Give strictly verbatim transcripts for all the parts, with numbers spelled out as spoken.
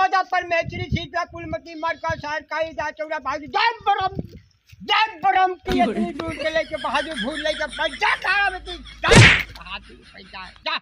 राजा परमेश्वरी सीता कुलमती मर का सार काई जा चौरा भाई जय बरम, जय बरम की इतनी दूर के लेके बहादुर भूल लेके बैठ जा खाना में तू जय बहादुर बैठ जा, जा।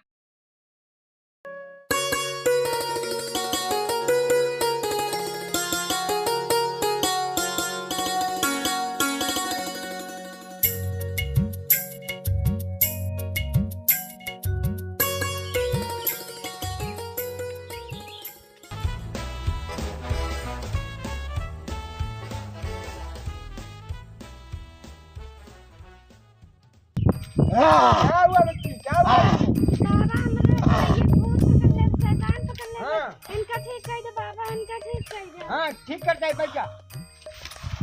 क्या हुआ बच्ची, क्या हुआ? बाबा, हमरे ये भूत पकड़ ले, शैतान पकड़ ले। हाँ। इनका ठीक कर दे बाबा, इनका ठीक कर दे। हाँ, ठीक कर दे, बैठ जा।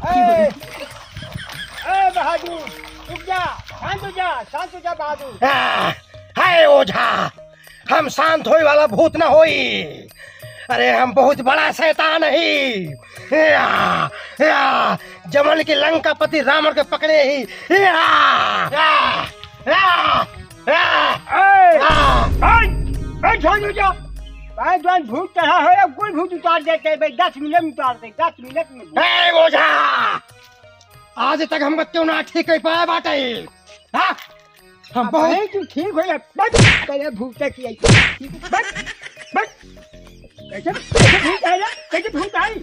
ए, ए बहादुर, रुक जा, शांत हो जा, शांत हो जा बहादुर। आ, हाय ओझा, हम शांत होए वाला भूत ना होई। अरे, हम बहुत बड़ा शैतान ही। या, या, जमन की लंकापति रावण के पकड़े ही। या, या, या, या, ए, या। ए, ए, छोड़ दो जा। भाई, जौन भूत चढ़ा हो, या कुल भूत उतार देते हैं, भाई, दस मिनट में उतार दे, दस मिनट में। ए, ओझा, आज तक हमका क्यों ना ठीक कर पाया बाटे? हाँ? हम अब बहुत नहीं, तू ठीक हो जा। बस, तेरे भूत की आई। बस, बस। कैसे, कैसे भूत आया? कैसे भूत आई?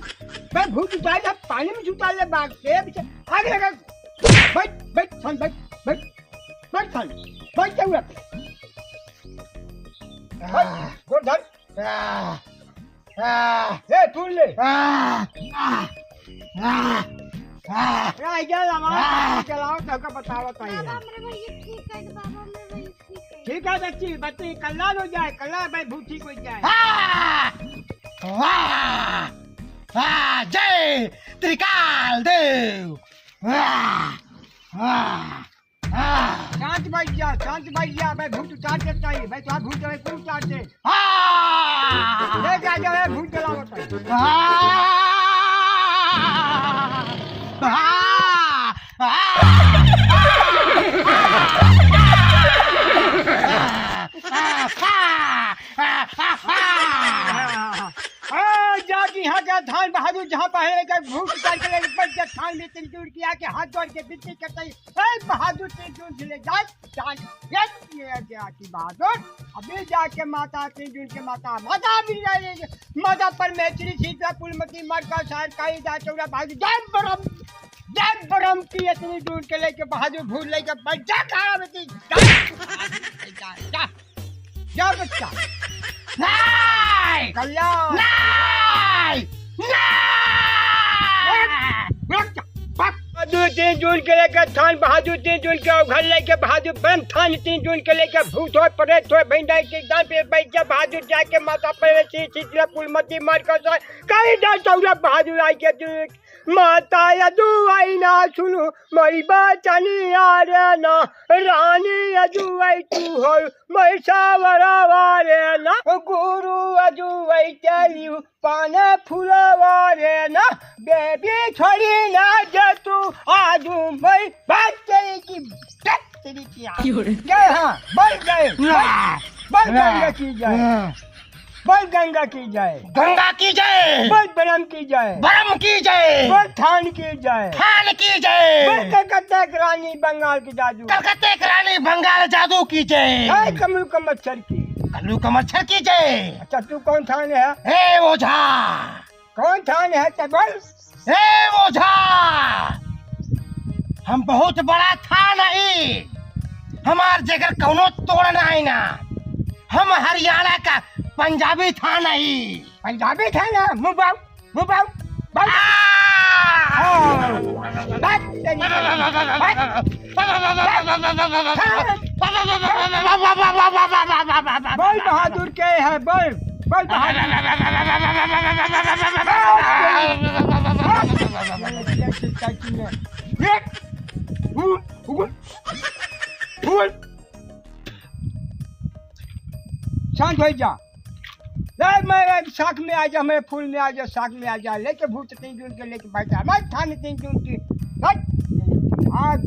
मैं भूत उतार ले, पानी में से उतार ले, बाग से, पीछे, आगे लगा। बैठ, बैठ, सन, बैठ, बैठ, बैठ, सन, बैठ, क्या हुआ? बैठ, गोड़ धर। आह, आह, ए, तू ले। आह, आह, आह, आह। ए, आइजा, लगा, आह। चलाओ, सबका बताओ, तो बाबा, ये। हमरे भैया ठीक है, बाबा, हमरे भैया ठीक है। ठीक है, बच्ची, बच्ची, कल्याण हो जाए, कल्याण भाई, भूत ठीक हो जाए। आह! वाह! वाह! जय त्रिकाल देव! वाह! वाह! हाँ। शांत बैठ जा, शांत बैठ जा, भाई भूत उतार के चाहिए, भाई तो भूत है, तू उतार दे। हाँ। ले जा, जा, ए, भूत जलावत है। हाँ। हाँ। हाँ। हाँ, जाके यहाँ का धान बहादुर जहाँ पहले का भूत उतार के ले, बच जा, थान में तेरी दूर किया के हाथ जोड़ के विनती करता है। ए बहादुर, तीन जून से ले जाए, जान, ये, ये, ये की बहादुर, अभी जाके माता, तीन जून के माता, माता भी जाए, माता परमेश्वरी, सीता, कुलमती, मरका, सार, काई, जा, चौरा, भाई, जय बरम, जय बरम की इतनी जून के लेके बहादुर भूल लेके बैठ जा, खाना में की, जा, जा, जा। जा बच्चा। नहीं! कल्याण। नहीं! नहीं! रुक जा। बक। बहादुर तीन जून के लेकर थान, बहादुर तीन जून के घर लेके बहादुर बन थान, तीन जून के लेकर भूत होय, प्रेत होय, भिंडाई के दान पे बैठ जा बहादुर जाके माता पे शीतला पुलमती मार कर जाए। कहीं जा चौरा बहादुर आई के दूर। माता यदु आई ना सुनु, मई बाचनी आरे ना, रानी यदु आई तू हो, मई सावरा वारे ना, गुरु यदु आई तेलियु, पाने फुलवारे ना, बेबी छोड़ी ना जे तू, आजु मई बात तेरी की, बात तेरी की आ। क्यों रे? गए हाँ, बोल गए, ना। बोल, बोल ना। गंगा की जय। ना। बोल गंगा की जय। गंगा की जय। बोल बरम की जय। बरम की जय। बोल थान की जय। थान की जय। बोल कलकत्ता की रानी बंगाल की जादू। कलकत्ता की रानी बंगाल जादू की जय। जय कमलू का मच्छर की। कमलू का मच्छर की जय। अच्छा, तू कौन थान है? ए ओझा। कौन थान है ते बोल? ए ओझा, हम बहुत बड़ा थान हई, हमार जेकर कौनो तोड़ नाही ना। हम हरियाणा का पंजाबी थान हई। पंजाबी थान है? मुंह बाऊ, मुंह बाऊ, बाऊ। आ! हाँ। बात तेरी, बात। बोल बहादुर के है, बोल, बोल बहादुर। बोल। शांत हो जा। ले, मैं साथ में आ जा, मैं फूल में आ जा, साथ में आ जा। लेके भूत तीन जून के लेके बैठा, मैं थान तीन जून की। हट। आज।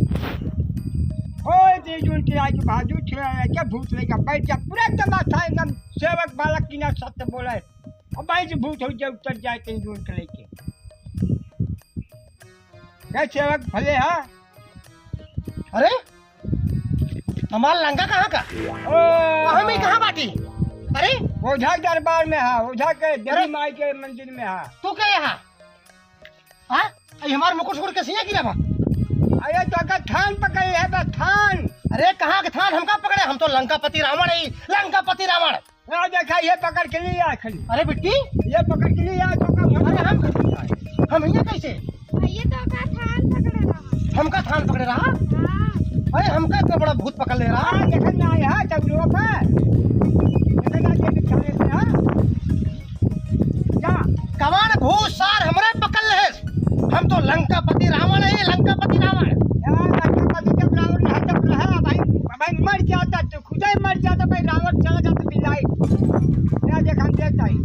ओ, तीन जून की आज बाजू छुड़ा है, क्या भूत लेके बैठ जा। पूरा तमाशा एकदम सेवक बालक की ना सत्य बोला है। अब भाई से भूत हो जाए, उतर जाए, कहीं दूर के लेके। क्या सेवक भले हा? अरे, हमार लंका कहाँ का? ओ। हम ही कहाँ बाटी? अरे, ओझा के दरबार में हा, ओझा के देवी अरे। माई के मंदिर में हा। तू क्या यहाँ? हाँ? ये हमार मुकुट उकुट के सिया गिरा बा। अरे, तो का थान पकड़ ले बा, थान। अरे, कहाँ के थान हमका पकड़े? हम तो लंकापति रावण है, लंकापति रावण। ना देखा, ये पकड़ के ले आ खाली। अरे बिट्टी, ये पकड़ के ले आ, तो का अरे हम, हम यहाँ कैसे? ये तो का थान पकड़े रहा। हमका थान पकड़े रहा? हाँ। अरे हमका इतना बड़ा भूत पकड़ ले रहा? हाँ, देखा ना आया, जब रोक है। देखा ना, ये बिछाने से, हाँ। जा। कमान भूत सार हमरे पकड़ ले। हम तो लंकापति रावण है, लंकापति रावण। यार, लंकापति जब रावण है, जब रहा, भाई, भाई मर जाता तो खुदे मर जाता, भाई रावण चला जाता बिल्लाई। या देख, हम देता ही।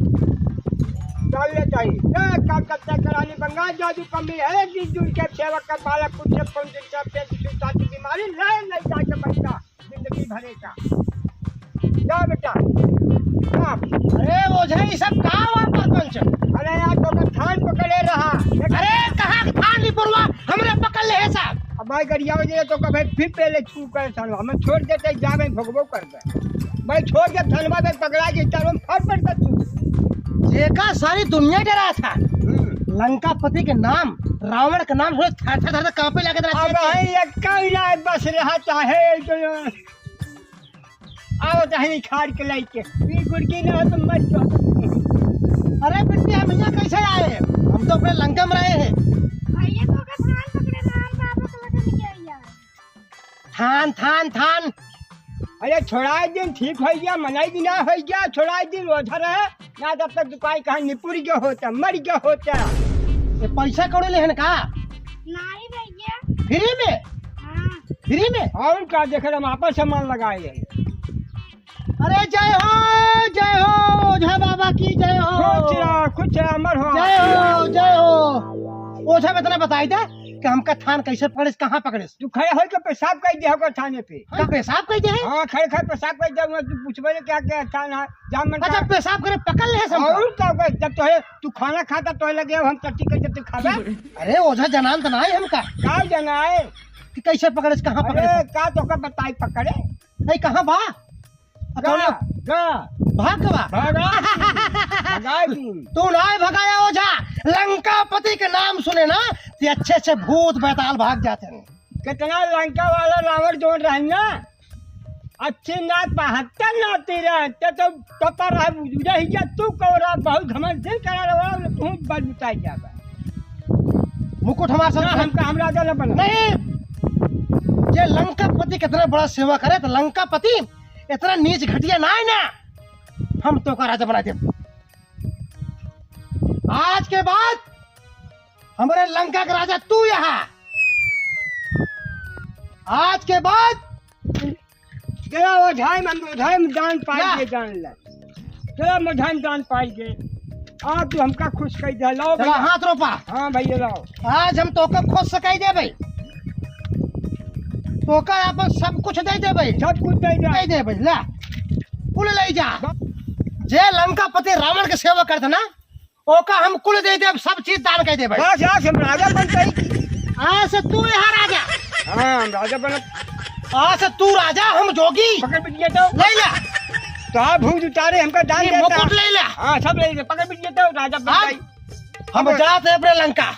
चल लेता ही। या काम करता करानी बंगाल जादू कमी है, जिस जुन के सेवक का बालक कुछ से कौन दिन से पेट की बीमारी ले, ले जाके बैठा। जिंदगी भरे का। जा बेटा, जा। अरे ओझा, ई सब का हुआ परपंच? अरे यार, तो का थान पकड़े रहा। अरे कहाँ के थान लिपुरवा? हमरे पकड़ ले है साहब। अब भाई गरिया वजह तो कभी फिर पहले छू कर थान, हमें छोड़ देते, जा मैं भोगबो कर दे। भाई छोड़ के थानवा पे पकड़ा के चारों फट फट कर तू। जेका सारी दुनिया डरा था। हम्म। लंकापति के नाम, रावण के नाम सुने थर थर थर कांपे लगे अब था। भाई एक का इलाज बस रहा चाहे तो आओ चाहे खाड़ के लाइके। ई गुड़की ना हो तो मर जाओ। अरे बिट्टी, हम यहाँ कैसे आए? हम तो अपने लंका में रहे हैं। भैया तो का थान पकड़े राम बाबा के लगे नहीं गया। थान, थान, थान। अरे छोड़ाई दिन ठीक हो गया, मनाई दिन ना हो गया, छोड़ाई दिन ओझा रहे। ना तब तक दुकान कहाँ निपुर गया होता, मर गया होता। ये पैसा कौड़ी लेहन का? नहीं भैया। फ्री में? हाँ। फ्री में? और का देखे, हम आपन सामान लगाए हैं। अरे जय हो, जय हो, ओझा बाबा की जय हो। खुश रहो, खुश रहो, अमर हो। जय हो, जय हो। ओझा में इतना बताई दे कि हमका थान कैसे पकड़िस, कहाँ पकड़िस? तू खड़े होके पेशाब कर दे होगा थाने पे। हाँ, पेशाब कर दे है? हाँ, खड़े खड़े पेशाब कर दे, तू पूछबे ना क्या क्या थान है, जा मन अच्छा, का। पेशाब करे पकड़ ले हमका। और का होगा, जब तो है, तू खाना खाता तो है लगे, हम टट्टी कर जब तू खाबे। अरे ओझा, जनान तो ना है हमका। का जना है? कि कैसे पकड़िस, कहाँ अरे, पकड़िस? का तो का बताई पकड़े? नहीं, कहाँ बा? गा, कौनो गा। भाग गवा? भगा। भगाई तू। तू नाय भगाया ओझा, लंकापति के नाम सुने ना, ते अच्छे अच्छे भूत बैताल भाग जाते हैं। कितना लंका वाला रावण जोन रहन ना, अस्सी नाथ बहत्तर नाती रहे, ते तो पता रहे, बुझे ही जा, तू कौरा बहुत घमंड दिन करा रहा, तू बल उतार जाबा। मुकुट हमार सब ना, हमका, हम राजा ना बनब। नहीं, जे लंकापति कितना बड़ा सेवा करे, तो लंकापति इतना नीच घटिया ना है ना, हम तोका राजा बना देब। आज के बाद हमरे लंका के राजा तू यहाँ। आज के बाद गया ओझाई में, ओझाई में जान पाई ना। के जान ले। गया ओझाई में जान पाई के। आज तू हमका खुश कर दे, लाओ चला भैया। हाथ रोपा। हाँ भैया, लाओ। आज हम तोका खुश से कह देबे, तोका अपन सब कुछ दे देबे। सब कुछ दे दे। दे देबे, ला, कुल ले जा। जे लंकापति रावण के सेवा करत ना, ओका हम कुल दे देब, सब चीज दान कर देबे। बस, आज हम राजा बन गए। आज से तू यहाँ राजा। हाँ, हम राजा बनब। आज से तू राजा, हम जोगी। पकड़ बिटिया तो। ले ला। तो आप भूत उतारे, हमका दान ये देता। मुकुट ले ला। हाँ, सब ले ले। पकड़ बिटिया तो, राजा बन अब गए। हम अब जाते हैं अपने लंका।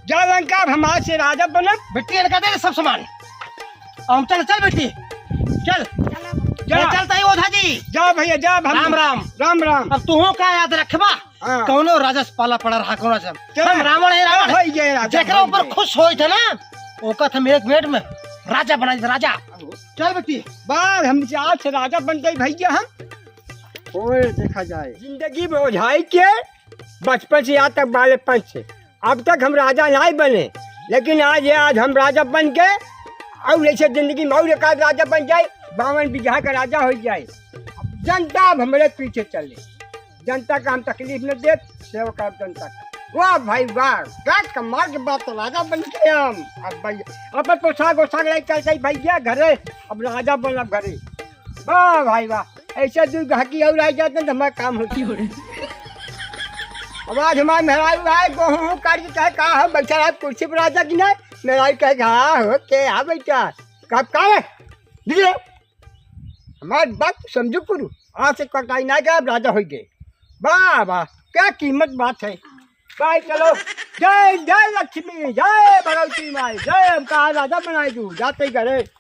जा लंका, अब हम आज से राजा बनब। बिट्टी इनका दे दे सब सामान। हम चल, चल बिट्टी, चल। जा। ये चलता ही ओझा जी। जा भैया, जा, हम राम, राम। राम, राम। अब तुहो का याद रखबा? हाँ। कौनो राजा से पाला पड़ा रहा, कौनो राजा। चल। हम रावण है, रावण। हो गया राजा, जेकरा हो ऊपर गया। खुश होई थे ना, ओका हम एक मिनट में राजा बनाई थे, राजा। चल बिट्टी। बस, हम आज से राजा बन गए भैया हम। ओए, देखा जाए। जिंदगी में ओझाई के बचपन से आज तक बालेपन से, अब तक हम राजा नाहीं बने, लेकिन आज ये, आज हम राजा बन के और ऐसे जिंदगी में और एक आध राजा बन जाए, बावन बीघा का राजा हो जाए। जनता अब हमरे पीछे चले, जनता का हम तकलीफ न दे, सेवा करब जनता का। वाह भाई वाह, का कमाल के बात, तो राजा बन के हम अब भाई अपन पोशाक ओशाक लाई चलते ही भैया घरे, अब राजा बनब घरे। वाह भाई वाह, ऐसे दू गहकी और आ जाते तो हमारा काम होता। अब आज हमार मेहरारू आए, गोहूँ काट के कहे, "का हो, बैठा रहा कुर्सी पर राजा की नहीं?" मेहरारू कहे, "हाँ हो, के आ बैठा, कब का है? दीजिए, हमार बात समझू करू, आज से कटाई ना गया, अब राजा हो गए।" वाह, वाह, क्या कीमत बात है। भाई चलो, जय, जय लक्ष्मी, जय भगवती माई, जय हमका आज राजा बनाए दू, जाते ही घरे।